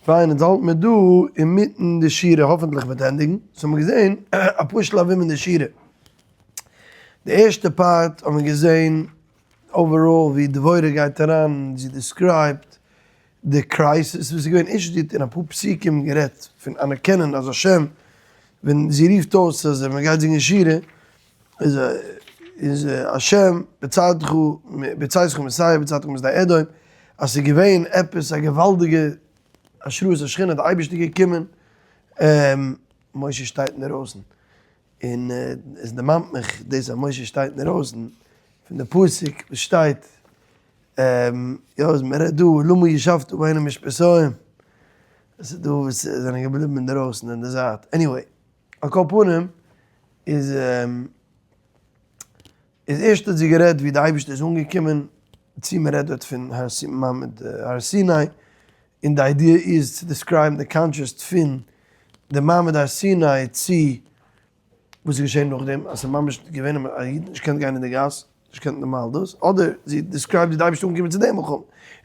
פיין, אונז האלט מיר דא אינמיטן די שירה, האפענטליך וועט ענדיגן. so האבן מיר געזען אפאר שלבים אין די שירה. די ערשטע part האבן מיר געזען overall ווי דבורה גייט אריין און זי describe ט די crisis וואס איז געווען, ערשט זי האט אין אפאר פסוקים גערעדט פון אנערקענען אז השם, ווען זי רופט אויס אז מען גייט זינגען שירה, איז איז השם בצאתך בצאתך משעיר בצאתך משדה אדום, אז ס'איז געווען עפעס א געוואלדיגע השראת השכינה, די אייבערשטער איז געקומען, משה שטייט אינדערויסן, און עס דערמאנט מיך דאס אז משה שטייט אינדערויסן, פון די פסוק וואס שטייט, יא אז מען רעדט דא למה ישבת בין המשפתים, עס איז דא וואס זענען געבליבן אינדערויסן אין די זייט, anyway, על כל פנים איז איז ערשט האט זי גערעדט ווי די אייבערשטער איז אנגעקומען צו מען רעדט דארט פון מעמד הר סיני, און די idea איז צו describe ן די contrast פון די מעמד הר סיני צו וואס איז געשען נאכדעם אז ס'איז ממש געווען א איד נישט געקענט גיין אין די גאס, נישט געקענט נארמאל דאס, אדער זי describe ט ווי די אייבערשטער איז אנגעקומען צו די מלחמה,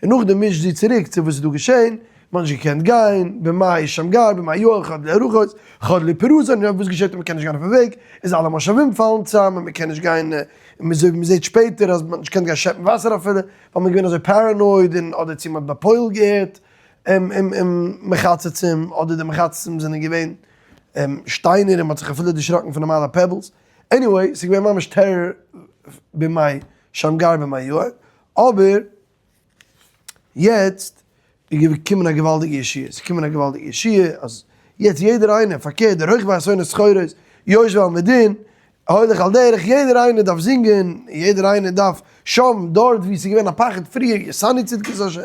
און נאכדעם מישט זי צוריק צו וואס איז דא געשען, מען האט נישט געקענט גיין, בימי שמגר, בימי יעל, חדלו הרוחות, חדלו פרזון, און וואס געשעט אויב מען קען נישט גיין אויפן וועג, איז אלע מושבים פאלן צאם און מען קען נישט גיין, און אזוי ווי מען זעט שפעטער אז מען האט נישט געקענט גיין שעפן וואסער אפילו, ווייל מען איז געווען אזוי paranoid און אדער צו מען האט בפועל געהערט מחצצים, אדער די מחצצים זענען געווען שטיינער און מען האט זיך אפילו דערשראקן פון נארמאלע pebbles. Anyway, ס'איז געווען ממש טעראר בימי שמגר בימי יעל, אבער יעצט איז געקומען א געוואלדיגע ישועה, ס'איז געקומען א געוואלדיגע ישועה אז יעצט יעדער איינער, פארקערט די רוכבי אתונות סחורות, יושבי על מדין, הולך על דרך, יעדער איינער דארף זינגען, יעדער איינער דארף שם, דארט וואו ס'איז געווען א פחד פריער, יתנו צדקות השם,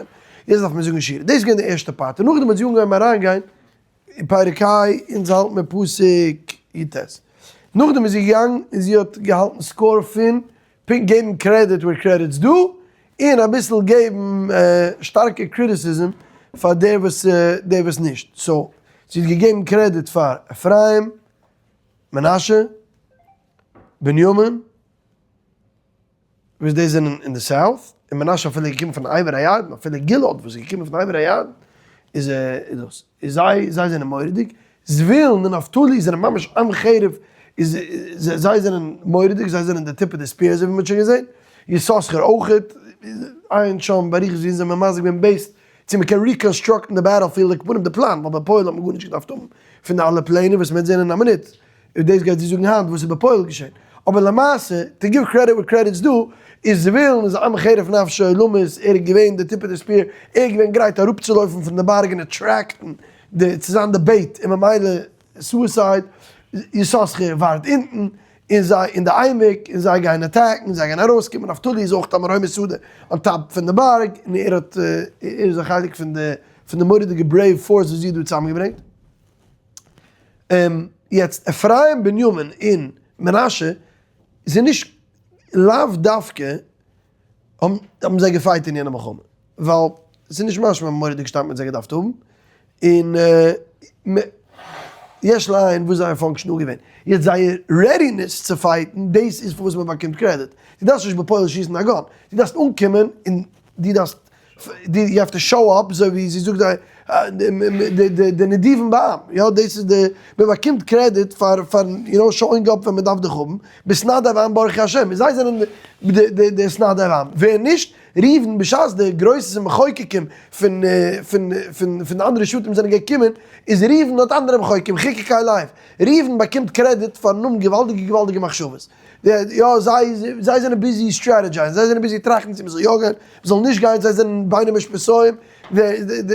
יעצט דארף מען זאגן שירה. דאס איז געווען די ערשטע part, און נאכדעם האט זי אנגעהויבן אריינגיין אין פרק ה, אונז האלט מיר פסוק י ט. נאכדעם איז זי געגאנגען און זי האט געהאלטן score פון פונקט געבן credit where credit's due, און אביסל געבן שטארקע criticism פאר דער וואס דער וואס נישט. So זי האט געגעבן קרעדיט פאר אפרים, מנשה, בנימין, וואס די זענען אין די south, און מנשה אפילו איז געקומען פון עבר הירדן, אפילו גלעד וואס איז געקומען פון עבר הירדן, איז דאס, איז זיי, זיי זענען מורא'דיג, זבולון און נפתלי זענען ממש עם חרב, איז זיי זענען מורא'דיג, זיי זענען די tip of the spear אזוי ווי מ'האט שוין געזען, יששכר אויכעט, עיין שם באריכות ווי אונז זעמיר משיג געווען based צו מ'קען reconstruct ן די battlefield עכ"פ די פלאן, ווייל בפועל האט מען גארנישט געדארפט האבן פון די אלע פלענער וואס מ'וועט זען אין א מינוט. און דאס גייט זי זאגן היינט וואס איז בפועל געשען. אבער למעשה, to give credit where credit's due, איז זבולון איז עם חרף נפשו למות, ער איז געווען די tip of the spear, ער איז געווען גרייט אראפצולויפן פון די בארג און attract ן די, צו זיין די bait, און ממילא suicide, יששכר ווארט אונטן, און זיי אין די עמק, און זיי גייען attack ן, זיי גייען ארויסקומען, נפתלי איז אויך א מרומי שדה on top פון די בארג, און ער האט, ער איז א חלק פון די, פון די מורא'דיגע brave force וואס זי האט דא צוזאמגעברענגט. יעצט אפרים בנימין און מנשה זענען נישט לאו דווקא האבן זיי געפייט אין יענע מלחמה, ווייל ס'איז נישט משמע מורא'דיג שטארק מ'האט זיי געדארפט האבן, און יש לעיין וואס זייער function איז געווען. יעצט זייער readiness צו fight ן דאס איז פאר וואס מ'באקומט קרעדיט. דו דארפסט נישט בפועל שיסן א gun, דו דארפסט אנקומען און דו דארפסט you have to show up, אזוי ווי זי זאגט די נדיבים בעם, יא דאס איז די, מען באקומט קרעדיט פאר פארן you know showing up ווען מען דארף דיך האבן, בהתנדב עם ברכו השם, און זיי זענען די התנדב עם, ווער נישט, ראובן בשעת די גרויסע מחוקקים פון פון פון פון די אנדערע שבטים זענען געקומען, איז ראובן האט אנדערע מחוקקים, חקקי לב, ראובן באקומט קרעדיט פארן האבן געוואלדיגע געוואלדיגע מחשבות. יא, זיי זיי זענען busy strategize ן, זיי זענען busy טראכטן צו מ'זאל יא גיין, מ'זאל נישט גיין, זיי זענען בין המשפתים,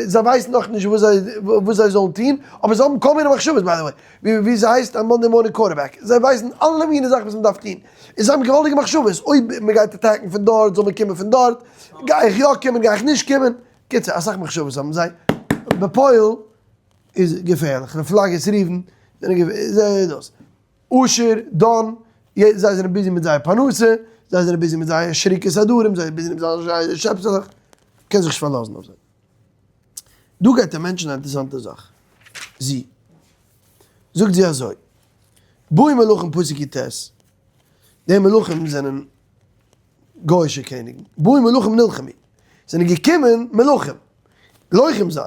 זיי ווייסן נאך נישט וואס זיי וואס זיי זאלן טון, אבער זיי האבן כל מיני מחשבות by the way, ווי ס'הייסט א Monday morning quarterback, זיי ווייסן אלע מיני זאכן וואס מ'דארף טון, און זיי האבן געוואלדיגע מחשבות, אויב מ'גייט attack ן פון דארט זאל מען קומען פון דארט, גיי איך יא קומען גיי איך נישט קומען, קיצור אסאך מחשבות האבן זיי, בפועל איז געפערליך, די פלגות ראובן זענען דאס. אשר, דן, זיי זענען busy מיט זייער פרנסה, זיי זענען busy מיט זייער שריקת הדרים, זיי זענען busy מיט זייער שעפסעלעך, קען זיך נישט פארלאזן אויף זיי. דא גייט ער mention ן א אינטערעסאנטע זאך, זי, זאגט זי אזוי, באו מלכים פסוק י ט, די מלכים זענען גוי'אישע קעניגן, באו מלכים נלחמו, זענען געקומען מלכים, לוחם זיין.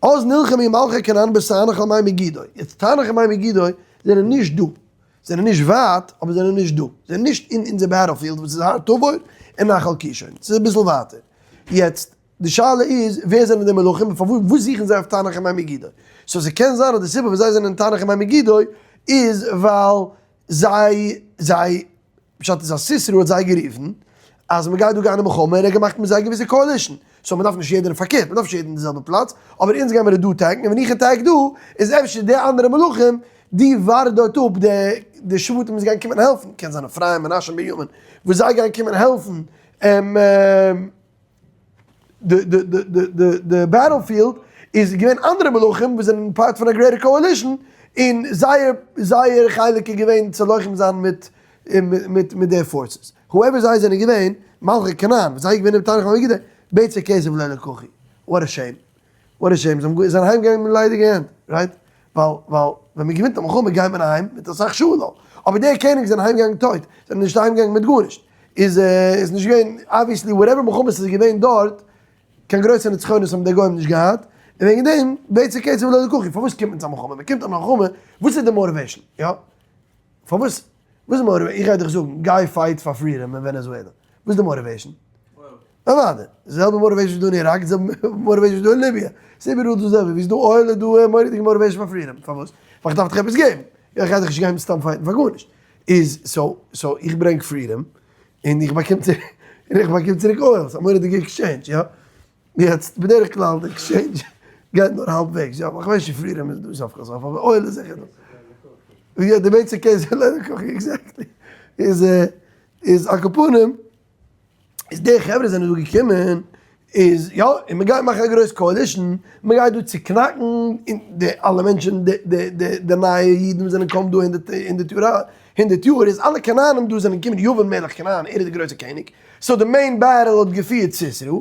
אז נלחמו מלכי כנען בתענך על מי מגידו. יעצט תענך און מי מגידו זענען נישט דא. זענען נישט ווייט, אבער זענען נישט דא. זענען נישט אין אונזער battlefield וואס איז הר תבור און נחל קישון. ס'איז אביסל ווייטער. יעצט, די שאלה איז, ווער זענען די מלכים און פארוואס וואס זוכן זיי אויף תענך און מי מגידו? so ס'קען זיין אז די סיבה וואס זיי זענען אין תענך און מי מגידו איז ווייל זיי זיי פשט איז אז סיסרא האט זיי גערופן אז מ'גייט דא גיין אין מלחמה און ער האט געמאכט מיט זיי געוויסע coalition, so מ'דארף נישט יעדער פארקערט מ'דארף נישט יעדער אין די זעלבע פלאץ, אבער אונז גיימיר דא attack ן און ווען איך attack דא איז אפשר די אנדערע מלכים די ווארט דארט אפ די די שבטים וואס גייען קומען העלפן, קען זיין אפרים מנשה און בנימין וואס זיי גייען קומען העלפן די battlefield איז געווען אנדערע מלכים וואס זענען part פון א greater coalition און זייער זייער חלק איז געווען צו לוחם זיין מיט מיט מיט די forces whoever זיי זענען געווען מלכי כנען וואס זיי געווען אין תענך ומגידו בצע כסף לא לקחו what a shame what a shame זיי זענען אהיים געגאנגען מיט ליידיגע הענט right ווייל ווייל ווען מען געווינט א מלחמה גייט מען אהיים מיט אסאך שלל אבער די קעניג זענען אהיים געגאנגען טויט זענען נישט אהיים געגאנגען מיט גארנישט. איז איז נישט געווען obviously whatever מלחמות איז געווען דארט, קיין גרויסע נצחונות האבן די גוים נישט געהאט, און וועגן דעם בצע כסף ולא לקחו, פארוואס קומט מען צו א מלחמה? מען קומט א מלחמה, וואס איז די motivation? יא? פארוואס? וואס איז די motivation? איך גיי דיך זאגן, גיי fight פאר freedom אין ווענעזועלע, וואס איז די motivation? אוודאי, די זעלבע motivation איז דא אין איראק, די זעלבע motivation איז דא אין ליביע, ס'איז איבעראל די זעלבע, ווי ס'איז דא oil איז דא מורא'דיגע motivation פאר freedom, פארוואס? ווייל איך דארף דיך עפעס געבן, איך גיי דיך נישט גיין סתם fight ן פאר גארנישט. איז so so איך ברענג freedom און איך באקום צוריק און איך באקום צוריק oil, ס'איז א מורא'דיגע exchange יא, יעצט בדרך כלל די exchange גייט נאר האלב וועגס יא, איך ווייס נישט צו freedom איז דא סוף כל סוף אבער oil איז זיכער דא, יא די בצע כסף לא לקחו exactly איז איז על כל פנים. איז די חברה זענען דא געקומען איז יא און מען גייט מאכן א גרויס coalition מען גייט דא צוקנאקן און די אלע מענטשן די די די די נייע אידן וואס זענען קוים דא הונדערט הונדערט יאר הונדערט יאר איז אלע כנענים דא זענען געקומען יבין מלך כנען ער איז די גרויסע קעניג so די main battle האט געפירט סיסרא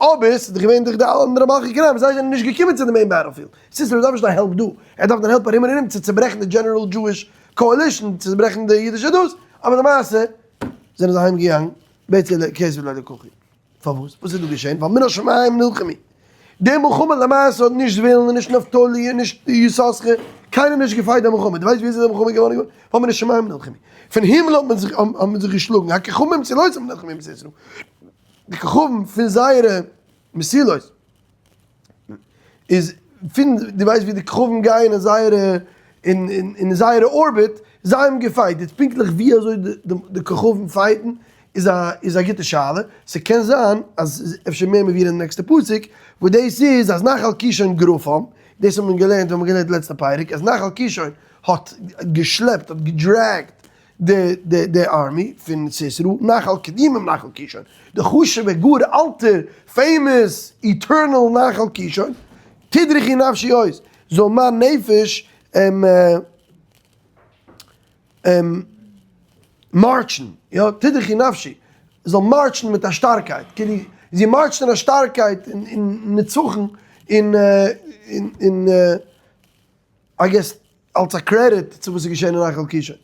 אבער ס'איז דאך געווען דורך די אנדערע מלכי כנען זיי זענען נישט געקומען צו די main battlefield סיסרא דארף נישט דיין help דא ער דארף דיין help ארום און ארום צו צוברעכן די general Jewish coalition צו צוברעכן די אידישע דאס אבער למעשה זענען זיי אהיים געגאנגען בצע כסף ולא לקחו. פארוואס? וואס איז דא געשען? ווייל מן השמים נלחמו. די מלחמה למעשה האט נישט זבולון און נישט נפתלי און נישט יששכר, קיינער נישט גע fight די מלחמה. דו ווייסט ווי אזוי די מלחמה איז געווארן געווארן? ווייל מן השמים נלחמו. פון הימל האט מען זיך האט מען זיך געשלאגן. הכוכבים במסילותם נלחמו עם סיסרא. די כוכבים פון זייערע מסילות. איז פון דו ווייסט ווי די כוכבים גייען אין זייערע אין אין זייערע orbit, זיי האבן גע fight, יעצט פונקטליך ווי אזוי די כוכבים fight ן איז א איז א גוטע שאלה, ס'קען זיין אז אפשר מער מבואר אין די נעקסטע פסוק, וואס דאס איז אז נחל קישון גרפם, דאס האט מען געלערנט ווען מ'האט געלערנט לעצטע פרק, אז נחל קישון האט געשלעפט האט גע drag ט די די די army פון סיסרא, נחל קדומים נחל קישון, די חשובע גאר אלטער famous eternal נחל קישון, תדרכי נפשי עוז, זאל מיין נפש march ן, יא, תדרכי נפשי, זאל march ן מיט א שטארקייט, כאילו זי march ט אין א שטארקייט און נצחון און און. I guess אלס א קרעדיט צו וואס איז געשען אין נחל קישון.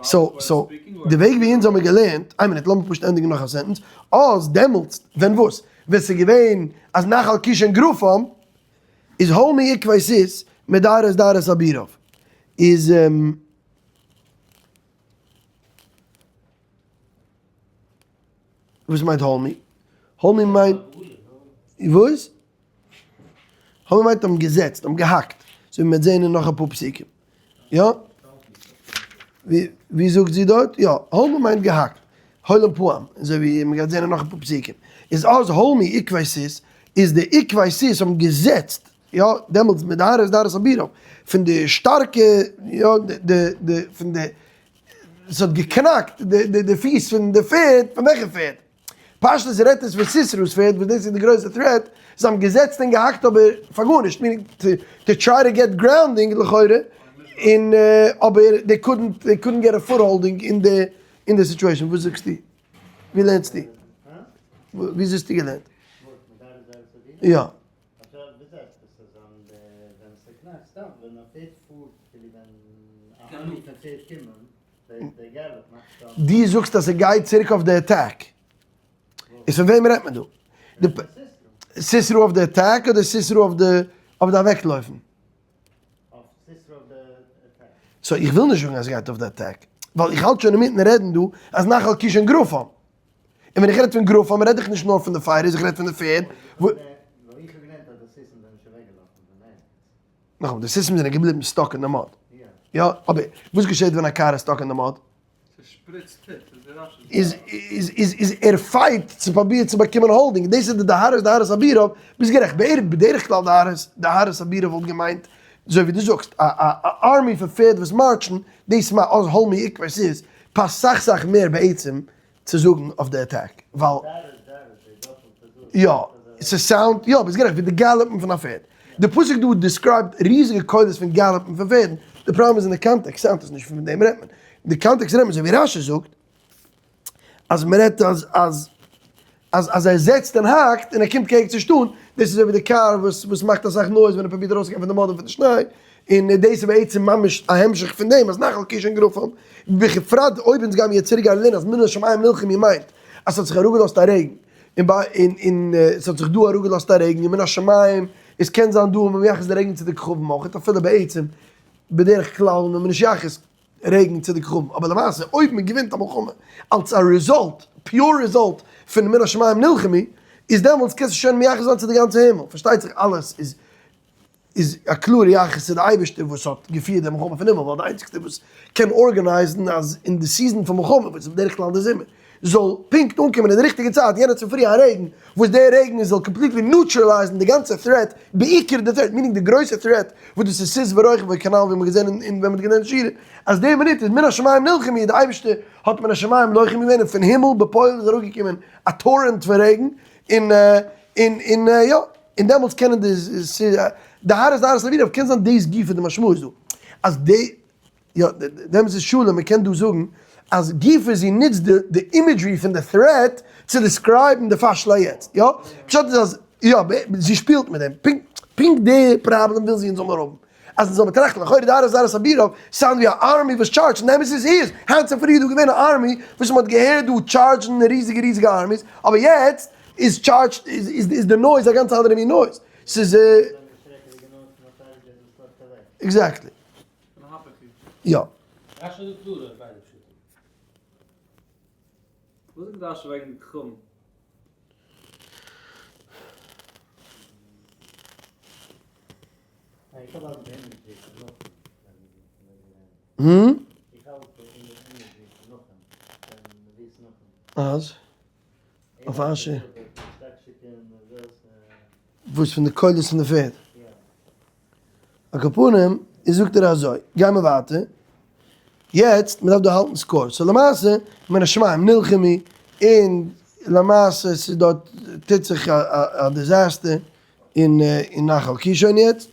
so so די וועג ווי אונז האמיר געלערנט, איין מינוט לאמיר פשוט ענדיגן נאך א sentence, אז דעמאלטס ווען וואס? ווען ס'איז געווען אז נחל קישון גרפם איז הלמו עקבי סוס מדרת דרת אביריו איז וואס מיינט הלמו? הלמו מיינט וואס? הלמו מיינט האבן געזעצט, האבן געהאקט, אזוי ווי מ'וועט זען אין נאך אפאר פסוקים. יא? ווי זאגט זי דארט? יא, הלמו מיינט געהאקט, הולם פעם, אזוי ווי מ'גייט זען אין נאך אפאר פסוקים. איז אז הלמו עקבי סוס, איז די עקבי סוס האבן געזעצט, יא, דעמאלטס מיט די הר דרת אביריו, פון די שטארקע, יא, די, די, פון די, ס'האט געקנאקט די די פיס פון די פערד, פון וועלכע פערד? פשטות רעדט עס פון סיסרא'ס פערד וואס דאס איז די גרויסע threat, זיי האבן געזעצט און געהאקט אבער פאר גארנישט, meaning to try to get grounding לכאורה, און אבער they couldn't they couldn't get a footholding אין די אין די situation, וואס זאגסטו? ווי לערנסטו? ווי האסטו געלערנט? יא. דו זאגסט אז ס'גייט צוריק אויף די attack. איז פון וועם רעדט מען דא? סיסרא אויף די attack אדער סיסרא אויף די אויף די אוועקלויפן? So איך וויל נישט זאגן אז ס'גייט אויף די attack, ווייל איך האלט שוין אינמיטן רעדן דא אז נחל קישון גרפם. און ווען איך רעד פון גרפם רעד איך נישט נאר פון די fighters, איך רעד פון די פערד. נאכאמאל, די סוסים זענען געבליבן stuck אין די mud. יא, אבער וואס געשעט ווען א קאר איז stuck אין די mud? איז איז איז ער fight צו פרובירט צו באקומען holding, דאס איז די דהרת דהרת אביריו, ביסט גערעכט, בערך בדרך כלל דהרת דהרת אביריו וואלט געמיינט אזוי ווי דו זאגסט א א א army פון פערד וואס מארטשן, דאס מה אז הלמי עקבות איז פאסט סאך סאך מער בעצם צו זאגן אויף די attack, ווייל יא ס' sound יא ביסט גערעכט ווי די גאלאפן פון א פערד, די פסוק דא describe ט ריזיגע קולות פון גאלאפן פון פערדן, די פראבלעם איז אין די context sound עס נישט פון דעם רעדט מען, אין די context רעדט מען אזוי ווי רשי זאגט אז מען רעדט אז אז אז אז ער זעצט און האקט און ער קומט קעגן צו שטאן, דאס איז אזוי ווי די קאר וואס וואס מאכט אסאך noise ווען ער פרובירט ארויסצוגיין פון די mud און פון די שניי, און דאס איז בעצם ממש א המשך פון דעם אז נחל קישון גרפם, ובפרט אויב אונז גיימיר יעצט צוריק גיין לערנען אז מן השמים נלחמו מיינט אז ס'האט זיך אראפגעלאזט א רעגן, און ביי און און ס'האט זיך דא אראפגעלאזט א רעגן און מן השמים, עס קען זיין דא איז מען מייחס די רעגן צו די כוכבים אויך, אפילו בעצם בדרך כלל איז מען נישט מייחס רעגן צו די כוכבים, אבער למעשה אויב מען געווינט א מלחמה אלס א result, pure result פון מן השמים נלחמו, איז דעמאלטס קענסטו שוין מייחס זיין צו די גאנצע הימל, פארשטייט זיך אלעס איז איז א קלארע יחס צו די אייבערשטער וואס האט געפירט די מלחמה פון הימל, ווייל די איינציגסטע וואס קען organize ן אז אין די season פון מלחמה, וואס איז בדרך כלל די זומער, זאל פונקט אנקומען אין די ריכטיגע צייט יענע צופרי א רעגן, וואס די רעגן זאל completely neutralize ן די גאנצע threat, בעיקר די threat, meaning די גרויסע threat וואס דאס איז סוס ורוכבו כנל ווי מ'האט געזען אין ווען מ'האט געלערנט שירה, אז די מינוט איז מן השמים נלחמו, די אייבערשטער האט מן השמים לוחם געווען און פון הימל בפועל איז אראפגעקומען א torrent פון רעגן, און און און יא. און דעמאלטס קענען די די הארץ די הארץ לווידער קען זיין דאס גופא די משמעות דא אז די יא דעמאלטס איז שלום מען קען דא זאגן אז גופא זי נוצט די די imagery פון די threat צו describe ן די פאשלה יעצט יא פשט איז אז יא זי שפילט מיט דעם פונקט פונקט די פראבלעם וויל זי אונז זאל מיר האבן אז אונז זאל מיר טראכטן לכאורה די הארץ די הארץ אבירוב sound ווי א army וואס charge ט און אמת איז איז היינט צופרי איז דא געווען א army וואס מען האט געהערט דא charge ן ריזיגע ריזיגע armies אבער יעצט איז charged איז די noise א גאנץ אנדערע מין noise ס'איז exactly יא. רשי זאגט קלארער ביידע פשטים. וואס זאגט רשי וועגן די כוכבים? אז? אויף אשר. וואס פון די קולות פון די פערד? על כל פנים, איז זאגט ער אזוי, גיי מיר ווייטער, יעצט, מען דארף דא האלטן score, so למעשה, מן השמים נלחמו, און למעשה ס'איז דארט טוט זיך א disaster אין נחל קישון יעצט,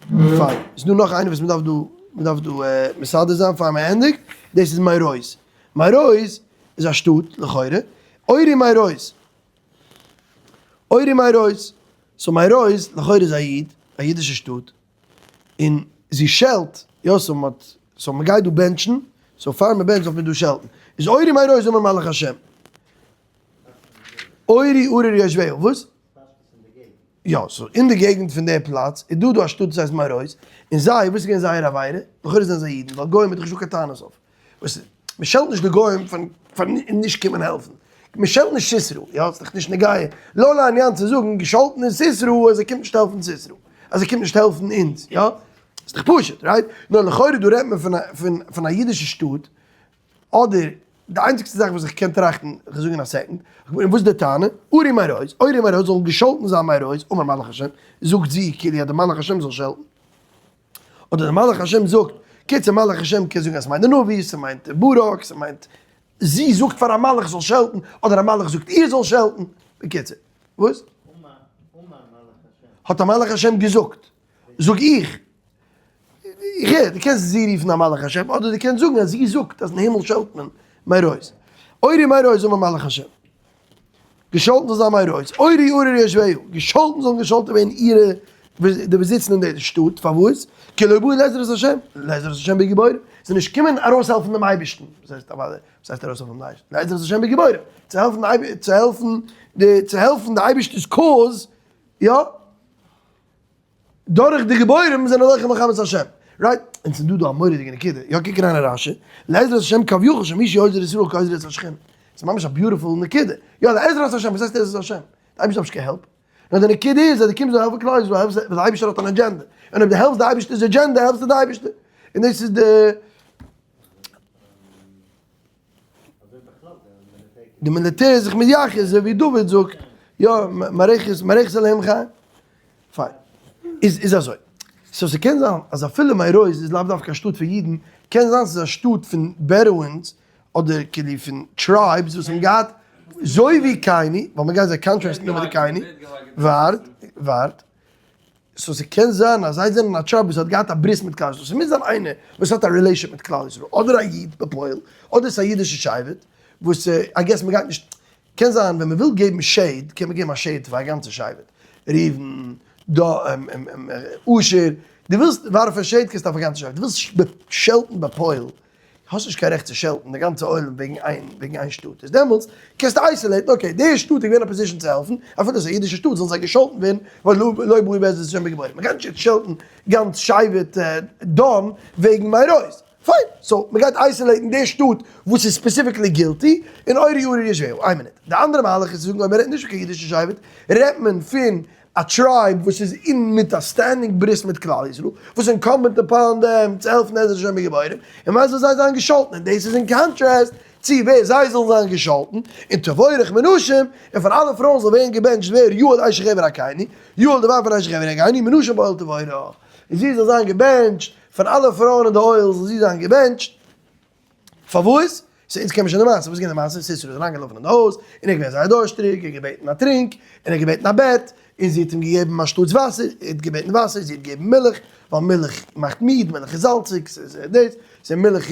פיין, ס'איז דא נאך איינער וואס מ'דארף דא, מ'דארף דא מסדר זיין פאר מ'ענדיגט, דאס איז מרוז. מרוז איז א שטאט לכאורה, אורי מרוז. אורי מרוז. so מרוז לכאורה איז א איד, א אידישע שטאט, און זי שעלט, יא so מ'האט, so מ'גייט דא בענטשן, so פאר מ'בענטשט דארף מען דא שעלטן. איז אורי מרוז אמר מלאך השם. אורי ארור יושביה, וואס? יא, so אין די געגנט פון די פלאץ איז דא דא א שטאט וואס הייסט מרוז, און זיי, וואס איז געווען זייער עבירה? לכאורה זענען זיי אידן, ווייל גוים האט דאך נישט דא קיין טענות אויף. וואס מען שעלט נישט די גוים פארן פארן נישט קומען העלפן, מען שעלט נישט סיסרא, יא, ס'איז דאך נישט נוגע, לא לעניין צו זאגן געשאלטן איז סיסרא אז ער קומט נישט העלפן סיסרא, אז ער קומט נישט העלפן אונז, יא, ס'איז דאך פשוט, right? נאר לכאורה דא רעדט מען פון א פון פון א אידישע שטאט, אדער די איינציגסטע זאך וואס איך קען טראכטן, איך וועל זאגן אין א second, און וואס איז די טענה? אורי מרוז, אורי מרוז זאל געשאלטן זיין מרוז, אמר מלאך השם, זאגט זי כאילו אז די מלאך השם זאל שעלטן, אדער די מלאך השם זאגט, קיצור מלאך השם קען זאגן אז ס'מיינט די נביא, ס'מיינט ברק, ס'מיינט זי זאגט פאר א מלאך זאל שעלטן, אדער א מלאך זאגט איר זאל שעלטן, בקיצור, וואס? האט א מלאך השם געזאגט, זאג איך, איך הער, דו קענסט זי רופן א מלאך השם, אדער דו קענסט זאגן אז זי זאגט אז אין הימל שעלט מען מרוז. אורי מרוז אמר מלאך השם. געשאלטן זאל זיין מרוז. אורי ארור יושביה. געשאלטן זאלן געשאלטן ווערן אירע די וואס זיצן אין די שטאט. פארוואס? כי לא באו לעזרת השם. לעזרת השם בגיבורים. זיי נישט קומען ארויסהעלפן דעם אייבערשטן. וואס הייסט אוודאי? וואס הייסט ארויסהעלפן דעם אייבערשטן? לעזרת השם בגיבורים. צו העלפן צו העלפן. די צו העלפן די אייבערשטער'ס cause, יא, דורך די גיבורים זענען לוחם מלחמת השם, right? און ס'איז דא דא א מורא'דיגע נקודה, יא קוק אריין אין רשי, לעזרת השם כביכול שמי שעוזר ישראל כעוזר את השכינה, ס'איז ממש א beautiful נקודה, יא לעזרת השם, וואס הייסט לעזרת השם? די אייבערשטער דארף נישט קיין help, נאר די נקודה איז אז דו קומסט דא העלפן כלל ישראל, העלפסט ווייל די אייבערשטער האט אן אג'ענדע, און אויב דו העלפסט די אייבערשטער'ס אג'ענדע העלפסטו די אייבערשטער, און דאס איז די. די מיליטער איז זיך מייחס אזוי ווי דוד זאגט, יא, מערכת מערכת אלהים חיים. פיין. איז איז אזוי. so ס'קען זיין אז אפילו מרוז איז לאו דווקא א שטאט פון אידן, קען זיין ס'איז א שטאט פון Bedouins אדער כאילו פון tribes וואס האבן געהאט זוי ווי קיני, ווייל מ'גייט זיי contrast ן מיט די קיני, ווארט, ווארט. so ס'קען זיין אז זיי זענען א tribe וואס האט געהאט א ברית מיט כלל ישראל, ס'מוז זיין איינער וואס האט א relation מיט כלל ישראל, אדער א איד בפועל, אדער ס'איז א אידישע שבט, וואס I guess מ'גייט נישט, קען זיין ווען מ'וויל געבן shade קען מען געבן א shade פאר א גאנצע שבט, ראובן, אשר, דו ווילסט ווארפן shade קענסטו אויף א גאנצע שבט, דו ווילסט שעלטן בפועל האסט נישט קיין רעכט צו שעלטן די גאנצע עולם וועגן איין וועגן איין שטאט, איז דעמאלטס קענסטו isolate ן okay די שטאט איז געווען א position צו העלפן, אפילו עס איז א אידישע שטאט זאלן זיי געשאלטן ווערן ווייל לא באו בעזרת השם בגיבורים, מען גייט נישט יעצט שעלטן גאנץ שבט דן וועגן מרוז, פיין, so מען גייט isolate ן די שטאט וואס איז specifically guilty, און אורי אורי ישבהו, איין מינוט, די אנדערע מהלך איז צו זאגן אויב מען רעדט נישט פון קיין אידישע שבט רעדט מען פון א tribe וואס איז אין מיט א standing ברית מיט כלל ישראל, וואס incumbent upon them צו העלפן עזרת השם בגיבורים, און ווער זאל זיי זיין געשאלטן, און דאס איז אין contrast צו ווער זיי זאלן זיין געשאלטן, און תבורך מנשים, און פון אלע פרויען זאל ווערן געבענטשט ווער יעל אשת חבר הקיני, יעל די ווייב פון אשת חבר הקיני, מנשים באוהל תבורך, און זי זאל זיין געבענטשט, פון אלע פרויען אין די אוהל זאל זי זיין געבענטשט. פארוואס? so אונז קען מען שוין די מעשה, וואס איז געווען די מעשה? סיסרא איז אריינגעלאפן אין די הויז, און ער איז געווען זייער דורשטריג, ער האט געבעטן א טרינק, און ער האט געבעטן א בעט, און זי האט אים געגעבן אנשטאטס וואסער, ער האט געבעטן וואסער, זי האט געגעבן מילך, ווייל מילך מאכט מיד, מילך איז זאלציג, ס'איז דאס, ס'איז מילך,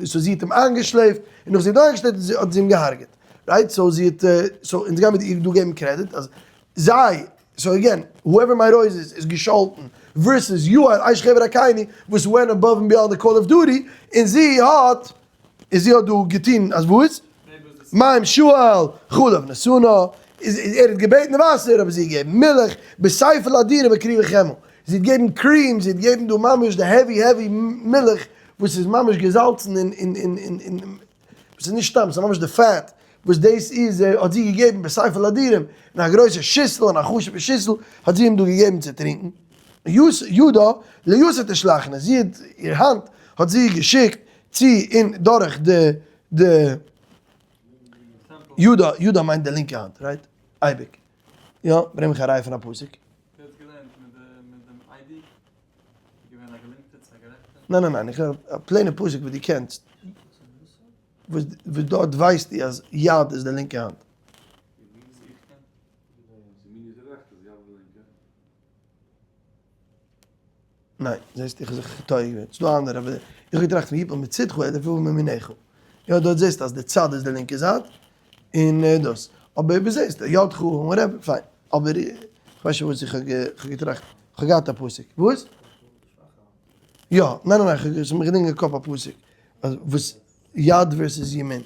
so זי האט אים איינגעשלעפט, און נאך זי האט אים איינגעשלעפט האט זי אים געהארגעט, right? so זי האט, so אונז גיימיר איר דא געבן credit אז זיי, so again, whoever מרוז איז, איז געשאלטן, versus יעל אשת חבר הקיני, וואס went above and beyond the call of duty, און זי האט, און זי האט דא געטון אז וואס? מים שאל, חלב נתנה, איז ער האט געבעטן וואסער, אבער זי האט געגעבן מילך, בספל אדירים הקריבה חמאה, זי האט געגעבן cream, זי האט געגעבן דא ממש די heavy heavy מילך, וואס איז ממש געזאלצן און און און און און וואס איז נישט סתם, ס'איז ממש די fat, וואס דאס איז האט זי געגעבן בספל אדירים, אין א גרויסע שיסל, אין א חשוב'ע שיסל, האט זי אים דא געגעבן צו טרינקען. ידה ליתר תשלחנה, זי האט, איר האנט האט זי געשיקט צו און דורך די די ידה, ידה מיינט די לינקע האנט, right? אייביג. יא, ברענג מיך א ראיה פון א פסוק. ניין ניין ניין, איך רעד א plain ע פסוק וואס דו קענסט. וואס דארט ווייסטו אז יד איז די לינקע האנט? ניין, זעסט איך האב זיך טועה געווען, ס'דא אנדערע, אבער איך האב געטראכט פון יפול מצדך אלף ומימינך, יא דארט זעסטו אז די צד איז די לינקע זייט, און דאס, אבער ווי זעסטו, ידך און רבי, פיין, אבער איך ווייס נישט וואס איך האב געטראכט, איך האב געהאט א פסוק, וואס? יא, ניין ניין ניין, ס'איז מיר געדינגען אין קאפ א פסוק, וואס יד versus ימין.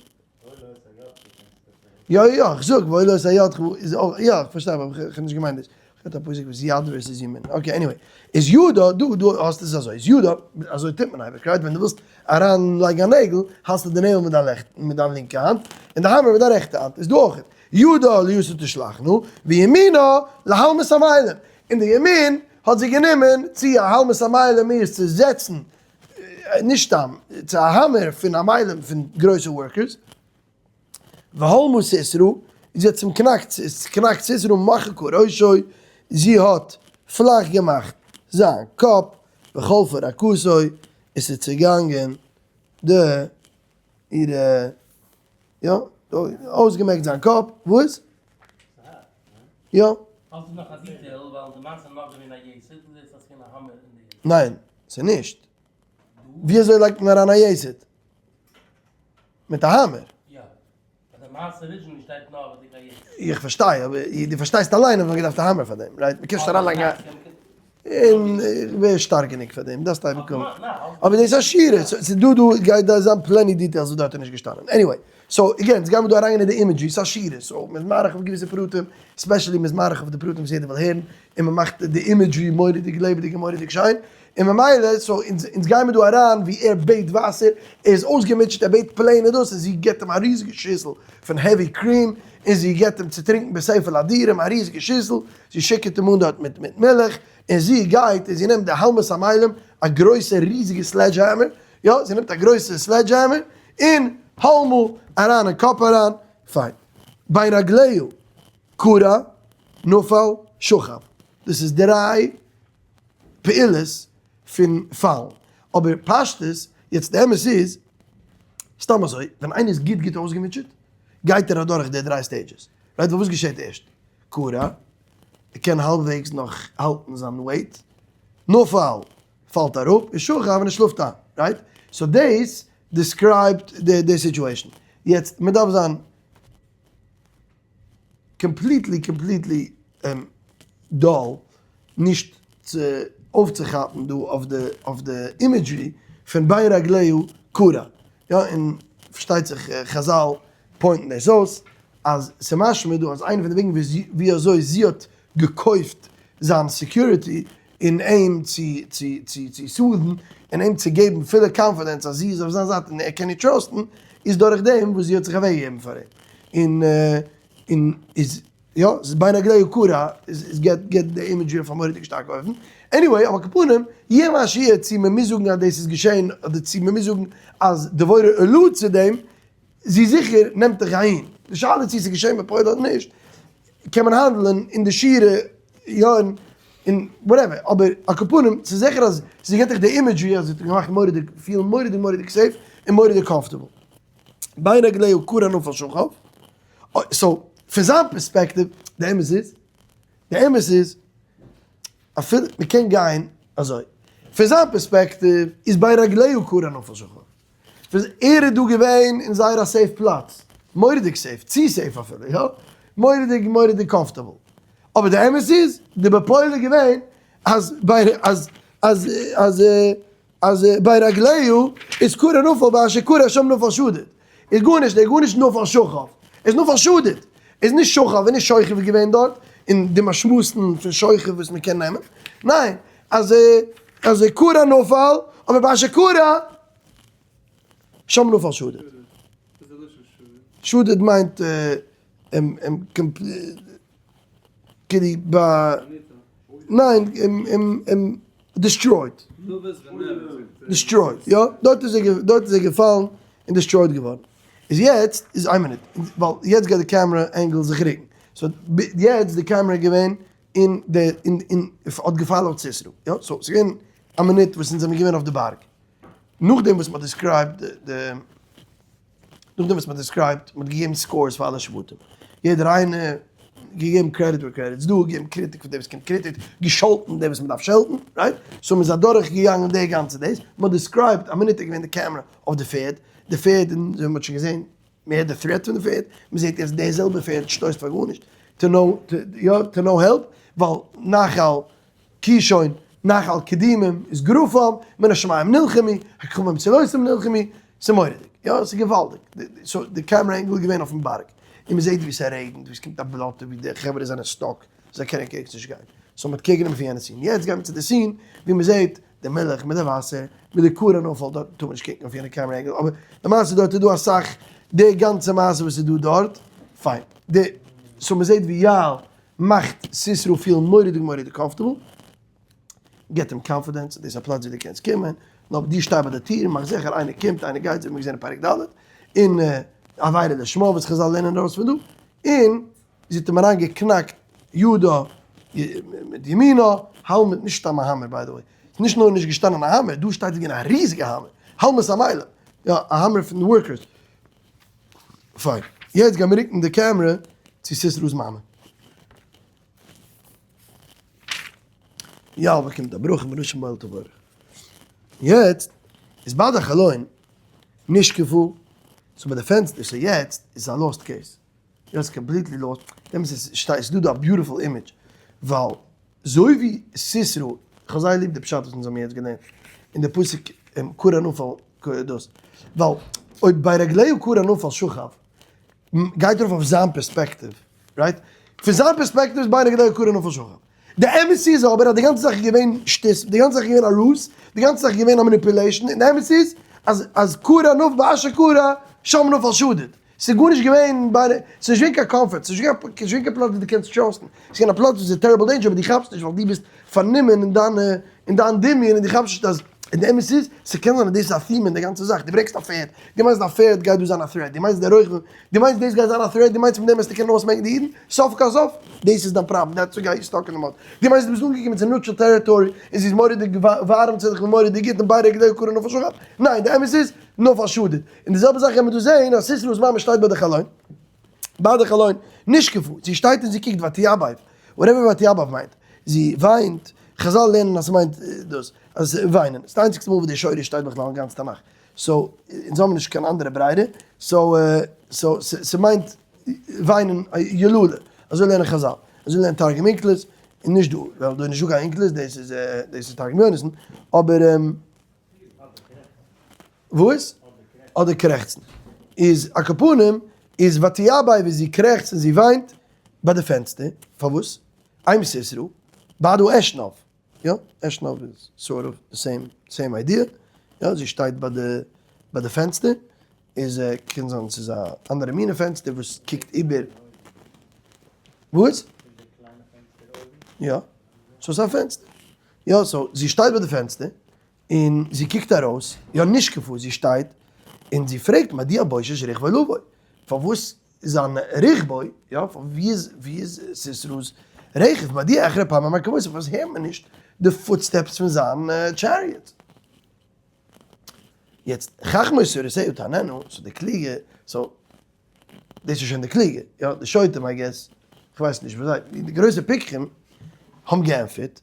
יא יא יא, איך זאג ואוי לו את היד איז אויך, יא איך פארשטיי אבער איך האב נישט געמיינט דאס, איך האב געהאט א פסוק וואס יד versus ימין, okay anyway, איז ידה, דא דא האסטו עס אזוי, איז ידה, אזוי טוט מען אייביג right, ווען דו ווילסט אריין לייגן א נעגל, האלסטו די nail מיט דיין לעכט מיט דיין לינקע האנט, און די האמער מיט דיין רעכטע האנט, איז דא אויך, ידה ליתר תשלחנה, וימינה להלמות עמלים, און די ימין האט זי גענומען צו א הלמות עמלים איז צו זעצן נישט סתם, צו א האמער פון עמלים פון גרויסע workers, והלמה סיסרא, זי האט צום קנאקט, צוקנאקט סיסרא מחקה ראשו, זי האט פלאך געמאכט זיין קאפ, וחלפה רקתו, עס איז צעגאנגען די אירע, יא, אויסגעמעקט זיין קאפ, וואס? יא. האסט דא נאך א detail ווייל די מעשה איז נאך געווען א יתד און דאס אז ס'געווען א האמער אין די יתד. ניין, ס'איז נישט. ווי אזוי לייגט מען אריין א יתד? מיט א האמער. יא. ביי די מעשה originally שטייט נאר וואס די קיין יתד. איך פארשטיי, אבער דו פארשטייסט אליין אז מ'האט געדארפט א האמער פאר דעם, right? מ'קען נישט אריינלייגן א. און איך ווער שטארק גענוג פאר דעם, דארפסט אייביג קומען. אבער דאס איז א שירה, ס'איז דא דא גייט דא זיין plenty details וואס דארט איז נישט געשטאנען. Anyway, so again, יעצט גיימיר דא אריינגיין אין די imagery, ס'איז א שירה, so מ'איז מאריך אויף געוויסע פרטים, especially מ'איז מאריך אויף די פרטים וואס יעדער וויל הערן, און מ'מאכט די imagery מורא'דיג לעבעדיג און מורא'דיג שיין, און ממילא, so אונז גיימיר דא אריין ווי ער בעט וואסער, ער איז אויסגעמוטשעט, ער בעט plain און דאס, און זי געבט אים א ריזיגע שיסל פון heavy cream, און זי געבט אים צו טרינקען בספל אדירים, א ריזיגע שיסל, זי שיקערט אים אן דארט מיט מיט מילך, און זי גייט און זי נעמט די הלמת המילים, א גרויסע ריזיגע sledge hammer, יא, זי נעמט א גרויסע sledge hammer, און הלמה אריין אין קאפ אריין, פיין. בין רגליה כרע נפל שכב, דאס איז דריי פעולות פון פאלן, אבער פשטות, יעצט די אמת איז, סתם אזוי, ווען איינער איז גוט גוט אויסגעמוטשעט, גייט ער אדורך די דריי stages, right, וואס געשעט ערשט? כרע, ער קען האלבוועגס נאך האלטן זיין weight, נפל, פאלט אראפ, און שכב און ער שלאפט איין, right? So דאס describe ט די situation. יעצט, מען דארף זיין completely completely dull נישט צו אויפצוכאפן דא אויף די אויף די imagery פון בין רגליה כרע, יא, און פארשטייט זיך חזל point ן דאס אויס אז ס'משמע דא אז איינע פון די וועגן ווי אזוי זי האט געקויפט זיין security און אים צו צו צו צו soothe ן און אים צו געבן פולע confidence אז זי איז אויף זיין זייט און ער קען איר trust ן איז דורך דעם וואס זי האט זיך אוועקגעגעבן פאר אים און און איז יא ס'איז בין רגליה כרע איז געט געט די imagery אויף א מורא'דיג שטארקע אופן. Anyway אבער כפנים יהיה מה שיהיה צו מ'מוז זאגן אז דאס איז געשען אדער צו מ'מוז זאגן אז דבורה allude צו דעם זי זיכער נעמט דיך אהין. די שאלה צו ס'איז געשען בפועל אדער נישט, קען מען האנדלען אין די שירה, יא און whatever, אבער על כל פנים, ס'איז זיכער אז זי געט דיך די imagery אז זי האט דיך געמאכט מורא'דיג פילן מורא'דיג מורא'דיג safe און מורא'דיג comfortable. בין רגליה כרע נפל שכב, so פון זיין פערספעקטיוו, די אמת איז, די אמת איז, אפילו מ'קען גיין אזוי, פון זיין פערספעקטיוו איז בין רגליה כרע נפל שכב, וואס ער איז דא געווען אין זייער א safe פלאץ, מורא'דיג safe, צו safe אפילו, יא, מורא'דיג מורא'דיג comfortable, אבער די אמת איז, די בפועל איז געווען אז ביי אז אז אז אז בין רגליה איז כרע נפל באשר כרע שם נפל שדוד, איז גארנישט, ער איז גארנישט נפל שכב, ער איז נפל שדוד, ער איז נישט שכב, ער איז נישט שוכב געווען דארט, אין די משמעות'ן פון שוכב וואס מען קען נעמען, ניין, אז אז כרע נפל, אבער באשר כרע שם נפל שדוד. שדוד מיינט כאילו ביי, ניין, destroyed. Destroyed, יא, דארט איז ער, דארט איז ער געפאלן און destroyed געווארן. איז יעצט, איז איין מינוט, ווייל יעצט גייט די camera angle זיך רוקן. So יעצט די קעמרע איז געווען אין די, אין, אין, האט גע follow ט סיסרא, יא, so ס'איז געווען א מינוט וואס אונז זעמיר געווען אויף די בארג. נאכדעם וואס מ'האט described די, נאכדעם וואס מ'האט described, מ'האט געגעבן scores פאר אלע שבטים, יעדער איינער, געגעבן credit where credit's due, געגעבן קריטיק פאר דעם וואס קומט קריטיק, געשאלטן דעם וואס מ'דארף שעלטן, right? So מ'איז אדורך געגאנגען די גאנצע דאס, מ'האט described, א מינוט איז געווען די קעמרע אויף די פערד, די פערד, און אזוי ווי מ'האט שוין געזען, מער די threat פון די פערד, מ'זעט יעצט די זעלבע פערד שטויסט פאר גארנישט, to no, יא, to no help, ווייל נחל קישון, נחל קדומים איז גרפם, מן השמים נלחמו, הכוכבים בצלותם נלחמו, ס'איז מורא'דיג, יא, ס'איז געוואלדיג, so די camera angle איז געווען אויפן בארג, און מ'זעט ווי ס'רעגנט, ווי ס'קומט א בלאטע, ווי די חברה זענען stuck, זיי קענען ערגעץ נישט גיין, so מ'האט קעיר גענומען פון יענע scene, יעצט גייט מען צו די scene ווי מ'זעט די מילך מיט די וואסער, מיט די כרע נפל, דארט טאר מען נישט קוקן אויף יענע camera angle, אבער למעשה דארט איז דא אסאך, די גאנצע מעשה וואס איז דא דארט, פיין, די, so מ'זעט ווי יעל מאכט סיסרא פילן מורא'דיג מורא'דיג comfortable, געבט אים confidence, דאס איז א פלאץ ווי דו קענסט קומען, נאר דו שטיי ביי די טיר, מאך זיכער איינער קומט איינער גייט, אזוי ווי מיר געזען אין פרק ד', און עבירה לשמה וואס חזל לערנען ארויס פון דא, און זי האט אים אריין געקנאקט ידה מיט ימינה, הלמת נישט סתם א האמער by the way, ס'איז נישט נאר נישט געשטאנען א האמער, דא שטייט ס'איז געווען א ריזיגע האמער, הלמת המילה, יא א האמער פון די workers. פיין, יעצט גיימיר רוקן די קעמרע צו סיסרא'ס מאמע. יא, באקומט א ברכה מראשון בעל תבורך. יעצט איז ביי די חלון נשקפו, so ביי די פענסטער, so יעצט איז א lost case. יעצט completely lost, דעמאלטס איז שטייט, ס'איז דא דא א beautiful image, ווייל זוי ווי סיסרא. כ'האב זייער ליב די פשט וואס אונז האבן יעצט געלערנט אין די פסוק כרע נפל דאס, ווייל אויב בין רגליה כרע נפל שכב גייט ארויף אויף זיין perspective, right? פון זיין perspective איז בין רגליה כרע נפל שכב. די אמת איז אבער אז די גאנצע זאך איז געווען שטות, די גאנצע זאך איז געווען א ruse, די גאנצע זאך איז געווען א manipulation, און די אמת איז אז אז כרע נפל באשר כרע שם נפל שדוד. ס'איז גארנישט געווען ביי, ס'איז נישט געווען קיין comfort, ס'איז נישט געווען קיין פלאץ ווי דו קענסט trust ן, ס'איז געווען א פלאץ וואס איז terrible danger אבער דו כאפסט נישט ווייל דו ביסט פארנומען אין דיינע, אין דיין דמיון און דו כאפסט נישט אז, און די אמת איז, ס'קען זיין אז דאס איז א theme אין די גאנצע זאך, דו ברענגסט א פערד, דו מיינסט א פערד גייט דא זיין א threat, דו מיינסט דער רוכב, דו מיינסט דאס גייט זיין א threat, דו מיינסט מיט דעם וועסטו קענען אויסמעקן די אידן, סוף כל סוף, דאס איז דיין פראבלעם, that's what got you stuck in the mud, דו מיינסט דו ביסט אנגעקומען צו neutral territory און ס'איז מורא'דיג ווארעם צו דיך און מורא'דיג גוט און בין רגליה כרע נפל שכב, ניין, די אמת איז, נפל שדוד. און די זעלבע זאך קען מען דא זעהן אז סיסרא'ס מאמע שטייט ביי די חלון, ביי די חלון, נשקפה, זי שטייט און זי קוקט ותיבב, whatever ותיבב מיינט, זי וויינט, חזל לערנען אז ס'מיינט דאס, אז וויינען, ס'איז די איינציגסטע מאל וואס די שורש שטייט בכלל אין גאנץ תנך, so אונז האבן נישט קיין אנדערע ברירה, so so ס'מיינט וויינען יללה, אזוי לערנען חזל, אזוי לערנט תרגום אונקלוס, און נישט דא, ווייל דא איז נישטא קיין אונקלוס, דאס איז דאס איז תרגום יונתן, אבער. וואס? אדער קרעכצן. איז על כל פנים איז ותיבב ווי זי קרעכצט און זי וויינט ביי די פענסטער, פארוואס? אם סיסרא, בעד האשנב, יא, אשנב איז sort of די same same idea, יא, זי שטייט ביי די ביי די פענסטער, איז קען זיין ס'איז א אנדערע מינע פענסטער וואס קוקט איבער, וואס? יא, so ס'איז א פענסטער, יא, so זי שטייט ביי די פענסטער, און זי קוקט ארויס, יא נשקפה, זי שטייט, און זי פרעגט מדוע בושש רכבו לבוא, פארוואס זיין רכבו, יא, ווי איז, ווי איז סיסרא'ס רכב, מדוע אחרי פעמי מרכבותיו, פארוואס הערט מען נישט די footsteps פון זיין chariot. יעצט, חכמות שרותיה תעננה, so די קלוגע, so. דאס איז שוין די קלוגע, יא, די שוטים I guess, כ'ווייס נישט וואס זיי, די גרויסע פיקחים האבן געענטפערט,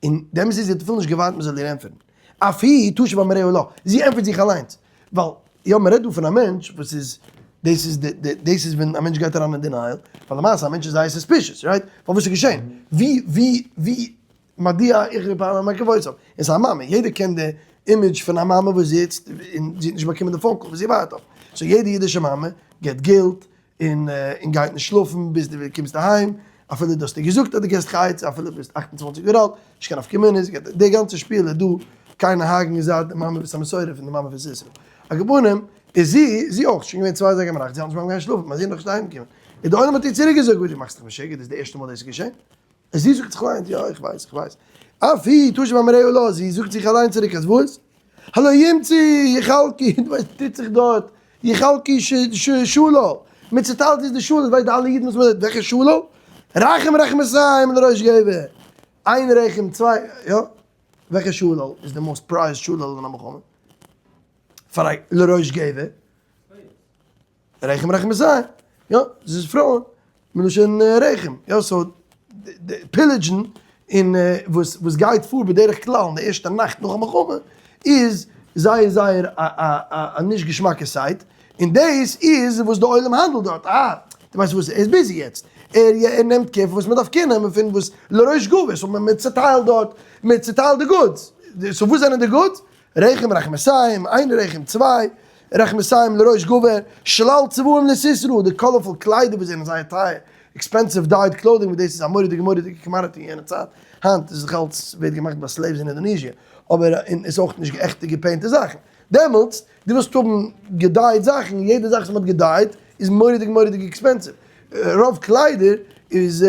און די אמת איז זי האט אפילו נישט געווארט מען זאל איר ענטפערן, אף היא תשיב אמריה לה, זי ענטפערט זיך אליינס, ווייל יא מען רעדט דא פון א מענטש וואס איז, דאס איז די די דאס איז ווען א מענטש גייט אריין אין denial, ווייל למעשה א מענטש איז זייער suspicious, right? ווייל וואס איז געשען? ווי ווי ווי מדוע איחרו פעמי מרכבותיו, עס איז א מאמע, יעדער קען די image פון א מאמע וואס זיצט און זי האט נישט באקומען די phone call וואס זי ווארט אויף, so יעדע אידישע מאמע געט guilt און און גייט נישט שלאפן ביז דו קומסט אהיים, אפילו דו האסט איר געזאגט אז דו געסט חייץ, אפילו ביסט 28 יאר אלט, נישט קיין נפקא מינה, זי געט די גאנצע שפיל איז דא, קיינער האגן איז זייט די מאמע ביסט א מסורה פון די מאמע פון סיסרא. על כל פנים איז זי, זי אויך, שוין געווען 2 אזייגער ביינאכט, זי האט נישט ביים גיין שלאפן, אז זי איז נאכנישט אהיימגעקומען, און די עולם האט איר צוריק געזאגט, וואס דו מאכסט דיך משוגע, דאס איז די ערשטע מאל דאס איז געשען? זי זאגט זיך אליינס, יא איך ווייס, איך ווייס. אף היא תשיב אמריה לה, זי זאגט זיך אליין צוריק אז וואס? הלא ימצאו יחלקו, דו ווייסט וואס טוט זיך דארט, יחלקו שלל, מען צוטיילט איז די שלל, ווייסט די אלע אידן וואס מען, וועלכע שלל? רחם רחמסיים לראש גבר, איין רחם, צוויי, יא, וועלכע שלל איז די most prized שלל אין א מלחמה? פאר א לראש גבר? רחם רחמסיים, יא, דאס איז פרויען, מלשון רחם, יא, so די pillage ן און וואס וואס גייט פאר בדרך כלל אין די ערשטע נאכט נאך א מלחמה איז זייער זייער א א א א נישט געשמאקע sight, און דאס איז וואס די עולם האנדלט דארט, אה, דו ווייסט וואס, ער איז busy יעצט, ער ער נעמט care פון וואס מען דארף care נעמען פון וואס לראש גבר, so מען צעטיילט דארט, מען צעטיילט די goods, so וואס זענען די goods? רחם רחמסיים, איין רחם, צוויי רחמסיים לראש גבר, שלל צבעים לסיסרא, די colorful קליידער וואס זענען זייער טייער, expensive dyed clothing וואס דאס איז א מורא'דיגע מורא'דיגע commodity אין יענע צייט, היינט איז דאך אלץ ווערט געמאכט ביי slaves אין אינדאנעזיע, אבער און איז אויך נישט עכטע געפעינטע זאכן. דעמאלטס, דו ווילסט האבן געדייט זאכן, יעדע זאך וואס מען האט געדייט איז מורא'דיג מורא'דיג expensive. רוב קליידער איז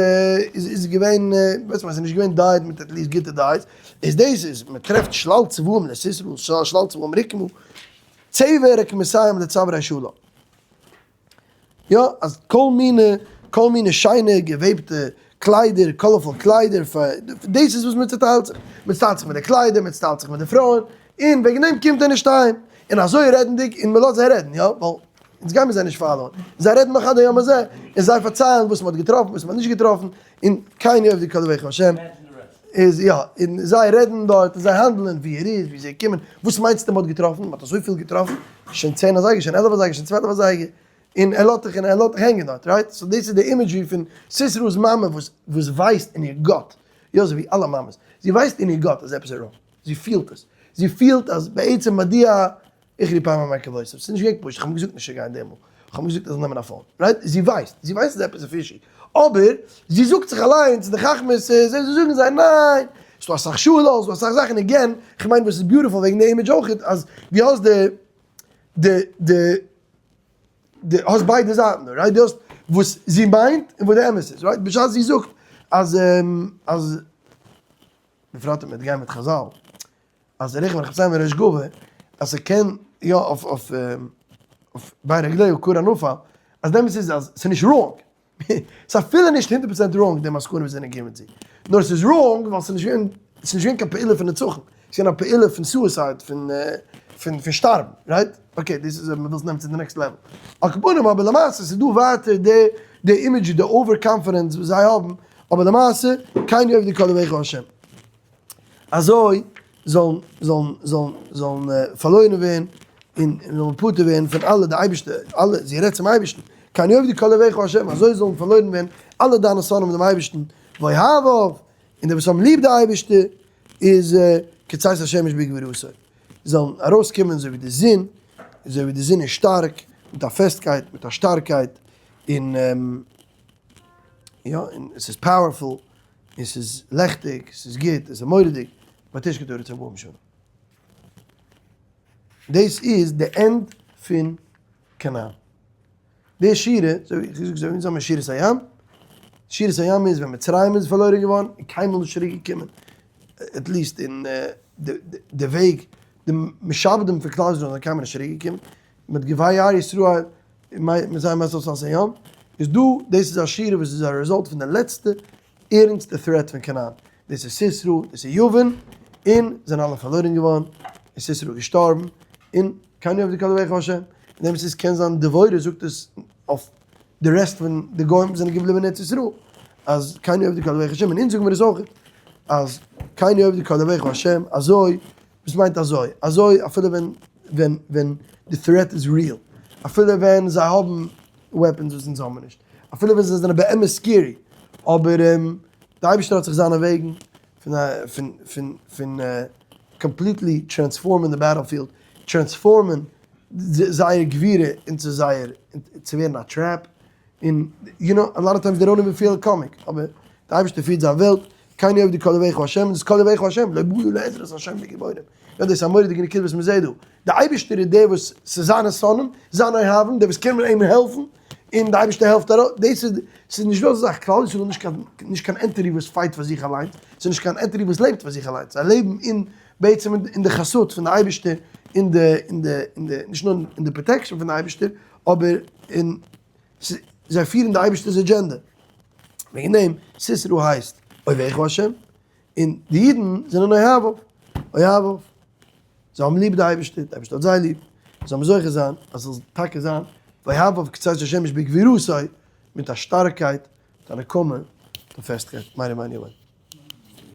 איז געווען, ווייסט מען, ס'איז נישט געווען dyed מיט at least גוטע dyes, איז דאס איז, מען טרעפט שלל צבעים לסיסרא, שלל צבעים רקמה, צבע רקמסיים לצווארי שלל. יא, אז כל מיני, כל מיני שיינע געוועבטע קליידער, colorful קליידער, פאר, דאס איז וואס מען צעטיילט זיך, מען צעטיילט זיך מיט די קליידער, מען צעטיילט זיך מיט די פרויען, און וועגן דעם קומט ער נישט אהיים, און אזוי רעדנדיג, און מען לאזט זיי רעדן, יא, ווייל אונז גיימיר זיי נישט follow ען, זיי רעדן נאך עד היום הזה, און זיי פארציילן וואס מען האט געטראפן, וואס מען האט נישט געטראפן, און כן יאבדו כל אויביך השם, איז יא, און זיי רעדן דארט, און זיי האנדלען ווי ער איז, ווי זיי קומען, וואס מיינסטו מען האט געטראפן? מען האט אזויפיל געטראפן, שוין 10 אזייגער, שוין 11 אזייגער, שוין 12 אזייגער, און ער לאזט דיך און ער לאזט דיך הענגען דארט, right? so דאס איז די imagery פון סיסרא'ס מאמע וואס וואס ווייסט אין איר gut. יא אזוי ווי אלע מאמעס, זי ווייסט אין איר gut אז עפעס איז wrong, זי פילט עס, זי פילט אז בעצם מדוע איחרו פעמים עקבותיו, ס'איז נישט געווען פשוט, איך האב אים געזאגט נישט צו גיין דעמאלט, איך האב אים געזאגט ער זאל נעמען א phone, right? זי ווייסט, זי ווייסט אז עפעס איז fishy, אבער זי זאגט זיך אליינס, די חכמות איז, זיי זאגן זיי ניין, ס'דא אסאך שאלות, ס'דא אסאך זאכן, again, כ'מיין וואס איז beautiful וועגן די image אויכעט, אז דו האסט די, די, די, דו האסט ביידע זייטן דא, right? דו האסט וואס זי מיינט און וואס די אמת איז, right? בשעת זי זאגט אז, אז, בפרט אויב מ'וועט גיין מיט חזל, אז ריחם רחמסים וריש גבה, אז ס'קען יא אויף אויף אויף בין רגליו כרע נפל, אז די אמת איז אז ס'איז נישט wrong, ס'איז אפילו נישט 100% wrong די מסקנא וואס זענען געקומען צו, נאר ס'איז wrong ווייל ס'איז נישט געווען, ס'איז נישט געווען קיין פעולה פון נצחון, ס'איז געווען א פעולה פון suicide, פון פון פון שטארבן, right? Okay, דאס איז אויב מ'וויל עס נעמען צו די next level. על כל פנים אבער למעשה ס'איז דא ווייטער די די image די over confidence וואס זיי האבן, אבער למעשה כן יאבדו כל אויביך ה'. אזוי זאלן זאלן זאלן זאלן פארלוירן ווערן און זאלן פטור ווערן פון אלע די אייבערשטע אלע, זי רעדט צום אייבערשטן, כן יאבדו כל אויביך ה', אזוי זאלן פארלוירן ווערן אלע דיינע שונאים דעם אייבערשטן, ואוהביו, און די וואס האבן ליב די אייבערשטע, איז כצאת השמש בגבורתו, זאלן ארויסקומען אזוי ווי די זון, אזוי ווי די זון איז שטארק, מיט א פעסטקייט, מיט א שטארקייט, און יא, און עס איז powerful. און ס'איז לעכטיג, ס'איז גוט, עס איז מורא'דיג, ותשקוט הארץ ארבעים שנה. דאס איז די end פון כנען. די שירה, אזוי ווי איך זאג, אזוי ווי אונז האבן שירת הים, שירת הים איז ווען מצרים איז פארלוירן געווארן און קיינמאל נישט צוריק געקומען, at least אין די וועג, די משעבדים פון כלל ישראל זענען קיינמאל נישט צוריק געקומען, מען האט געווייער ישראל מיט זיי מסעות על הים, איז דא, דאס איז א שירה וואס איז א result פון די לעצטע ערענסטע threat פון כנען, דאס איז סיסרא, דאס איז יבין, און זענען אלע פארלוירען געווארן, און סיסרא איז געשטארבן, און כן יאבדו כל אויביך ה', און דעם איז קען זיין דבורה זאגט עס אויף די rest פון די גוים וואס זענען געבליבען אין ארץ ישראל, אז כן יאבדו כל אויביך ה', און אונז זאגן מיר עס אויך, אז כן יאבדו כל אויביך ה', אזוי וואס מיינט אזוי? אזוי אפילו ווען ווען ווען די threat איז real, אפילו ווען זיי האבן weapons וואס אונז האבן נישט, אפילו ווען זיי זענען באמת scary, אבער די אייבערשטער האט זיך זיינע וועגן פון פון פון פון completely transform ען די battlefield, transform ען זייער גבורה into זייער צו ווערן א trap, און you know a lot of times they don't even feel it coming, אבער די אייבערשטער פירט זיין וועלט, כן יאבדו כל אויביך ה', דאס כל אויביך ה', לא באו לעזרת ה' בגיבורים. יא דאס איז א מורא'דיגע נקודה וואס מ'זעט דא, די אייבערשטער איז דער וואס ס'איז זיינע שונאים, זיינע אוהבים, דער וואס קען אים העלפן, און די אייבערשטער העלפט ארויס, דאס איז, ס'איז נישט דא אזא זאך, כלל ישראל איז נישט קיין, נישט קיין entity וואס fight פאר זיך אליינס, ס'איז נישט קיין entity וואס לעבט פאר זיך אליינס, זיי לעבן אין, בעצם אין די חסות פון די אייבערשטער, אין די, אין די, אין די, נישט נאר אין די protection פון די אייבערשטער, אבער אין. זיי פירן די אייבערשטער'ס אג'ענדע. וועגן דעם, סיסרא הייסט אויביך השם, און די אידן זענען אוהביו, אוהביו. זיי האבן ליב די אייבערשטער, די אייבערשטער האט זיי ליב. זאל מען זוכה זיין אז עס זאל טאקע זיין ואוהביו כצאת השמש בגבורתו, מיט א שטארקייט, מיט א נקמה, מיט א פעסטקייט. מיין אמן.